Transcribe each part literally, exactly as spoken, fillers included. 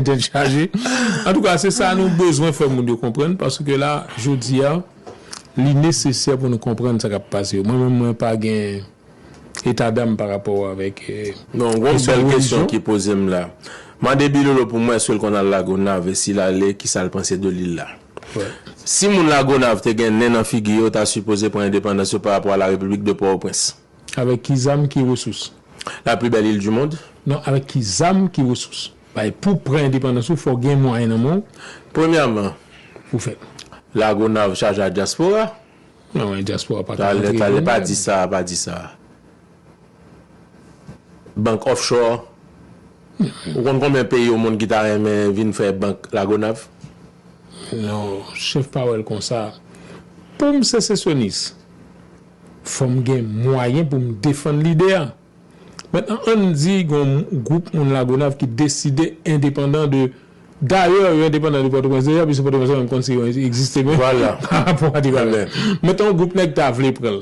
Tèt chaje. Antouka, se sa nou bezwen fè moun yo konprann, paske la, jodi a, li nesesè pou nou konprann sa k ap pase yo. Mwen menm, mwen pa gen etadam pa rapò avèk, eh, Non, yon kesyon bèl kesyon relijyon. Ki poze m la. Mande Bilolo pou mwen, èske l konn al Lagonav, e si l ale, kisa l panse de lil la? Wè. Si moun Lagonav te gen nen nan figi yo, ta sipoze pran endepandans yo pa rapò a la République de Port-au-Prince. Avèk ki zam, ki resous? La plus belle île du monde. Non, avèk ki zam, ki resous? Bay pou pran endepandans ou, fò w gen mwayen nan men w. Premyèman, pou fè. Lagonav chaje a dyaspora. Non, men dyaspora pa ka Talè, antre talè, pa di sa, pa di sa. Bank offshore. Ou konn konbyen peyi o mond ki ta renmen vin fè bank Lagonav? Non, chèf pa wè l konsa. Pou m sesesyonis, fò m gen mwayen pou m defann lide a. Mentnan, ann di gon gwoup moun Lagonav ki deside endepandan de, dayè, yo endepandan de Pòtoprens deja, piske Pòtoprens menm konn si yo egziste, men Vwala. Pa rapò a deba la. Amen. Mentnan, yon gwoup nèg ta vle pran l.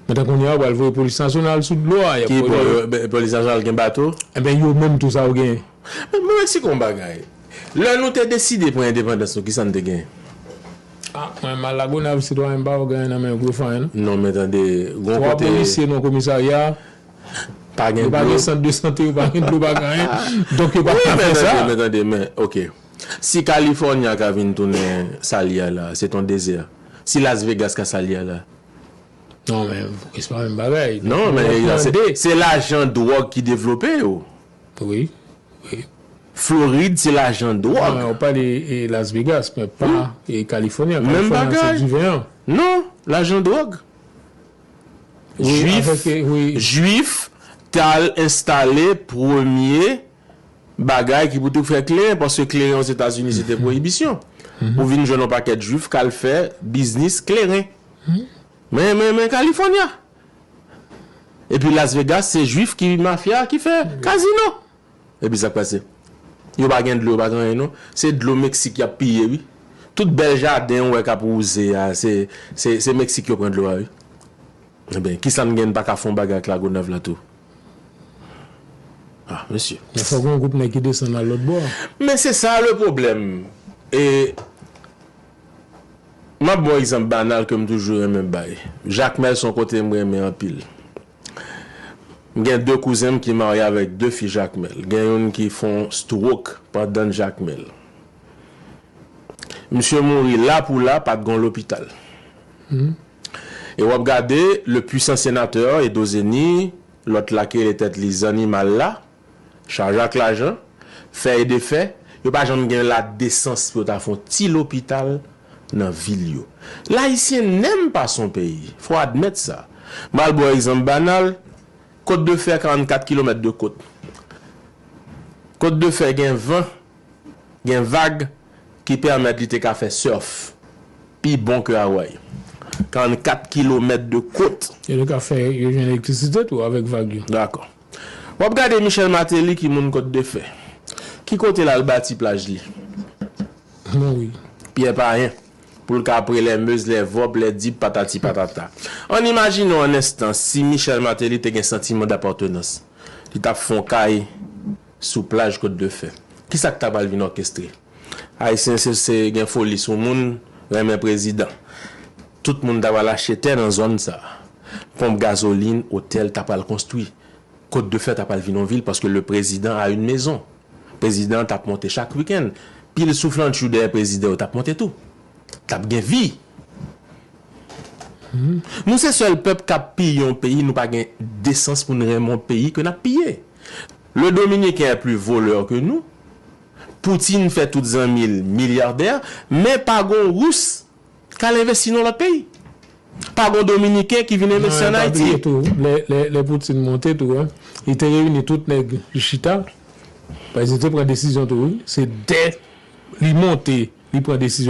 Mentnan, kounye a, yo pral voye polis nasyonal sou dlo a, y ap Ki voye bon, yo, ben, polis nasyonal gen bato? Enben, yo menm tou sa yo genyen. Men, men Meksiko yon bagay. Lè nou te deside pran endepandans nou, kisa n te genyen? Ah, mwen, m al Lagonav, sitwayen, m pa wè w gen anyen nan men yo pou yo fè anyen, non. Non, men tande, gon kote. Twa polisye nan komisarya, pa gen dlo. Yo pa gen sant de sante, yo pa gen dlo, pa gen anyen. Donk, yo pa ka fè sa. Wi, men tande, men tande, men, ok. Si California ka vin tounen sa l ye a la, se t on dezè. Si Las Vegas ka sa l ye a la. Non, men, se pa menm bagay. Non, men, se, se lajan dwòg ki devlope yo. Wi, wi. Florid, se lajan dwòg. Non, ou pale, e, Las Vegas, men pa, e, California. Menm bagay. Non, lajan dwòg. Wi, Jwif, avèk, e, wi. Jwif t al enstale premye bagay ki pou te fè kleren, paske kleren Ozetazini se te pwoyibisyon. Ou vin jwenn yon pakèt Jwif k al fè biznis kleren. Men, men, men California. Epi Las Vegas, se Jwif ki mafya ki fè kazino. Epi sa k pase? Yo pa gen dlo, yo pa gen anyen, non. Se dlo Meksik y ap piye, wi. Tout bèl jaden ou wè k ap wouze a, se, se, se Meksik yo pran dlo a, wi. Enben, kisa n gen n pa ka fè yon bagay ak Lagonav la tou? Ah, mesye. Men fòk yon gwoup nèg ki desann al lòt bò a. Men se sa le pwoblèm. E, m ap ba w egzanp banal ke m toujou renmen bay. Jakmèl se yon kote m renmen anpil. M gen de kouzen m ki marye avèk de fi Jakmèl. Gen youn ki fè yon stroke pandan l Jakmèl. Misye mouri la pou la, pa t gen lopital. E w ap gade, le puissant sénateur Edo Zeni, lòt la ki rele tèt li Zannimal la, chaje ak lajan, fè e defè, yo pa janm gen ladesans pou yo ta fè yon ti lopital nan vil yo. Ayisyen n'aime pas son pays, fò admèt sa. M al ba w egzanp banal, Côte de Fer, karannkat kilomèt de kot. Côte de Fer gen van, gen vag ki pèmèt li te ka fè surf pi bon ke Hawaii. Karannkat kilomèt de kot. E yo ka fè, yo jwenn elektrisite tou avèk vag yo. Dakò. W ap gade Michel Martelly ki moun Côte de Fer. Ki kote l al bati plaj li? Mouri. Pyè Payen. Pou l ka pre lè Mez, lè Vòb, lè Dib, patati patata. Ann imajine w an enstan si Michel Martelly te gen santiman dapatenans. Li t ap fè yon kay sou plaj Côte de Fer. Kisa k ta pral vin òkestre? Ayisyen se, se gen foli sou moun, renmen prezidan. Tout moun ta pral achte tè nan zòn sa. Ponp gazolin, otèl ta pral konstwi. Côte de Fer ta pral vin yon vil paske le président a une maison. Prezidan an t ap monte chak wikenn. Pil souflantchou dèyè prezidan yo t ap monte tou. T ap gen vi. Nou se sèl pèp k ap piye yon peyi, nou pa gen desans pou n renmen yon peyi ke n ap piye. Le Dominiken est plus voleur que nous. Poutine fè tout zanmi l milyadè, men pa gon Ris k al envesti nan lòt peyi. Pa gon Dominiken ki vin envesti ann Ayiti. Tou, lè, lè, lè Poutine monte tou, hein, li te reyini tout nèg chita. Paske li te pran desizyon tou, wi. Se dè li monte, li pran desizyon.